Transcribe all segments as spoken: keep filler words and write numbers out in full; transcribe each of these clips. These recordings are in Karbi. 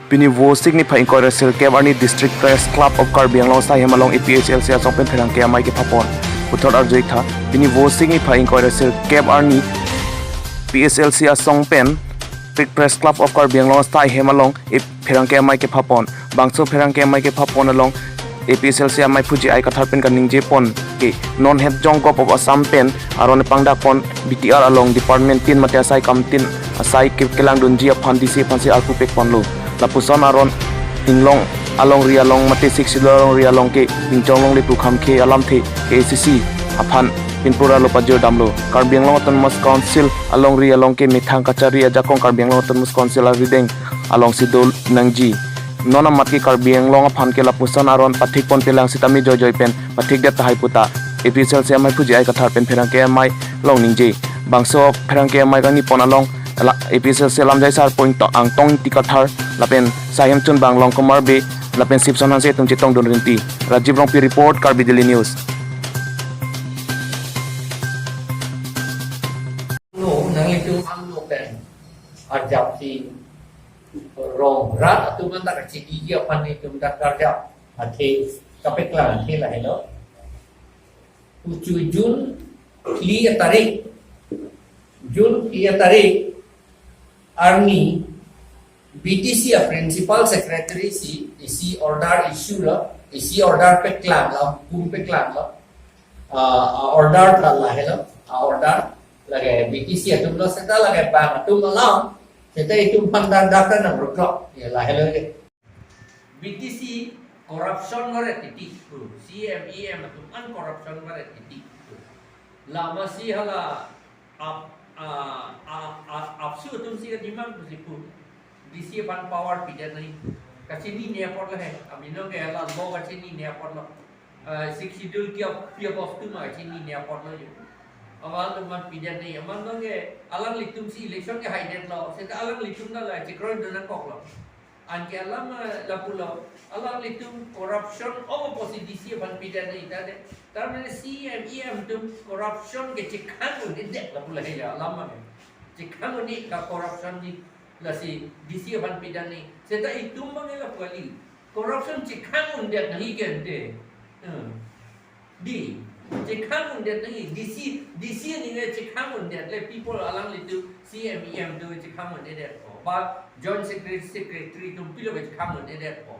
Pini Vosik niphai ingkoi ra sirkep arni District Press Club of Karbi Anglong asai hem along A P H L C asong pen pherangke amei kepapon. Puthot arjuitha, pini Vosik niphai ingkoi ra sirkep arni P H L C asong pen District Press Club of Karbi Anglong asai hem along ip pherangke amei kepapon. Bangso pherangke amei kepapon along A P H L C amei Phuji I Kathar pen kaningjepon ke non het jong Govt. Of Assam pen aron pangdakpon B T R along department tin mate asai kam tin asai ke kelangdunji aphan D C aphansi arpu pekponlo. Lapuson aron inglong alongri along mate Sixth Schedule alongri along ke ingjong longle pu kham ke alamthe K A C C aphan pinpura lo pajir damlo. Karbi Anglong Autonomous Council alongri along ke methang kachari ajakong Karbi Anglong Autonomous Council arideng alongsi do nangji. Non amat ke Karbi Anglong aphan ke lapuson aron pathikpon pelang sitame joijoi pen pathikdet tahai puta A P H L C amei Phuji I Kathar pen pherangke amei along ningje. Bangso pherangke amei kangnipon along la A P H L C lamjai sarpo Ingtong Angtong Ingti Kathar lapen asai hem chunbang Longkumar Bey lapen Sipson Hanse atum chetongdun rinti. Rajiv Rongpi report, Karbi Daily News. No, nanglitum angno pen arjapsi rong rat atum anta kachini ji aphan itum dak arjap athe kapeklang athe lahelo. Puchu June phli atarik, June phli atarik arni B T C a principal secretary si isi order issue lo, isi order peklang lo, hukum peklang lo. Ah, a order ta lahelo, a order lake B T C atum lo seta lake bang atum along, seta itum aphan dak dak ta nang ruklok, ya lahelo ke. B T C corruption mare titik pu, C M E M atum an corruption mare titik pu. Lamasi hala ap, a, a, a, AAPSU atum si demand pusi pu. D C aphan power pidet nangji. Kachinine apotlo he. Abinong ke hala law kachinine apotlo. Ah, Sixth Schedule ke ap, pi apot atum kachinine apotlo jo. Awan atum aphan pidet nangji. Aman nong ke alanglitum si election ke haidetlo. Seta alanglitum ta la chekroidun nangkoklo. Anke alam, eh, lapulo, alanglitum corruption ong apotsi D C aphan pidet nangji ta de. Tar mane C M E M atum corruption ke chekhang un-edet lapulo he ya alam mane. Chekhang un-e ka corruption di lasi D C aphan pidet nangji. Seta itum abang lapu kali. Corruption chekhang un-edet nangji ke ante. Hmm. Di, chekhang un-edet nangji, D C, D C ningje chekhang un-edet le, people alanglitum C M E M atum chekhang un-edetpo. Ba Joint Secretary, Secretary atum pilo ke chekhang un-edetpo.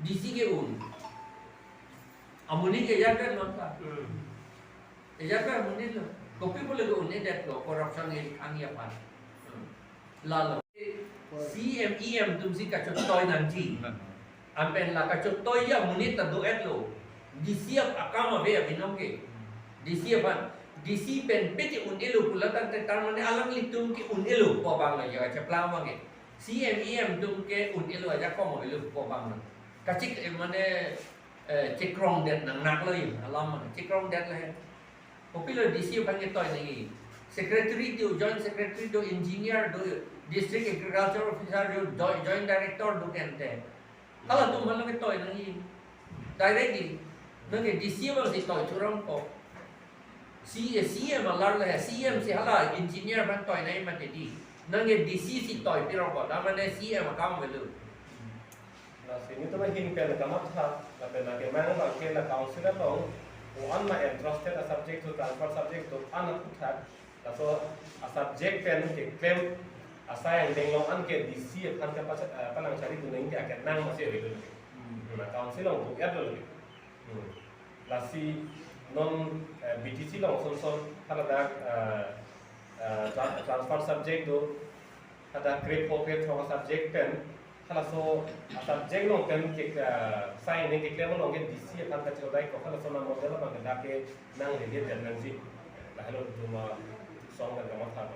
D C ke un. Amonit ke ejak lo ta. Hmm. Ejak amonit lo. Kopi pulo ke un-edetlo, corruption ke chekhang aphan. Hmm. Lalo. C M E M atum si kachotoi nangji. Anpen la kachotoi amonit ta do-etlo. D C ap akam ave abinong ke. D C aphan. D C pen piti un-elo pulo tangte tar mane alanglitum ke un-elo pu abang lo ya cheplang abang ke. C M E M atum ke un-elo ajakong avelo pu abang lo. Kachik, eh, mane, eh, chekrongdet nangnaklo ya. Alam mane chekrongdetlo he. Kopilo D C aphan ketoi nangji. Secretary do, Joint Secretary do, Engineer do, District Agriculture Officer do, Joint, Joint Director do ke ante. Halatum aphan lo ketoi nangji. Directly. Nangke D C abang si toi churangpo. C, C M alar le, C M si hala engineer aphan toi nangji mati di. Nangke D C si toi pirongpo. Tar mane C M akam avelo. Lasi nelitum ahin pen kamatha, lapen lake mang abang ke la council along, o-an ma entrusted a subject to, transfer subject to, an aphuthak, laso a subject pen keklem asai angdeng along an ke D C aphan ke pas, eh, palang charidun nangji akenang masi avelo. Hmm. Na council along do-etlo lake. Hmm. Lasi non, eh, B T C along son son haladak, eh, eh, tra-, transfer subject do, hadak grade four, grade three subject pen, halaso a subject along pen ke, eh, asai angdeng keklem along ke D C aphan kachihodai ko, halaso na model abang ke dak ke nang release den nangji. Lahelo itum asong pen kamatha.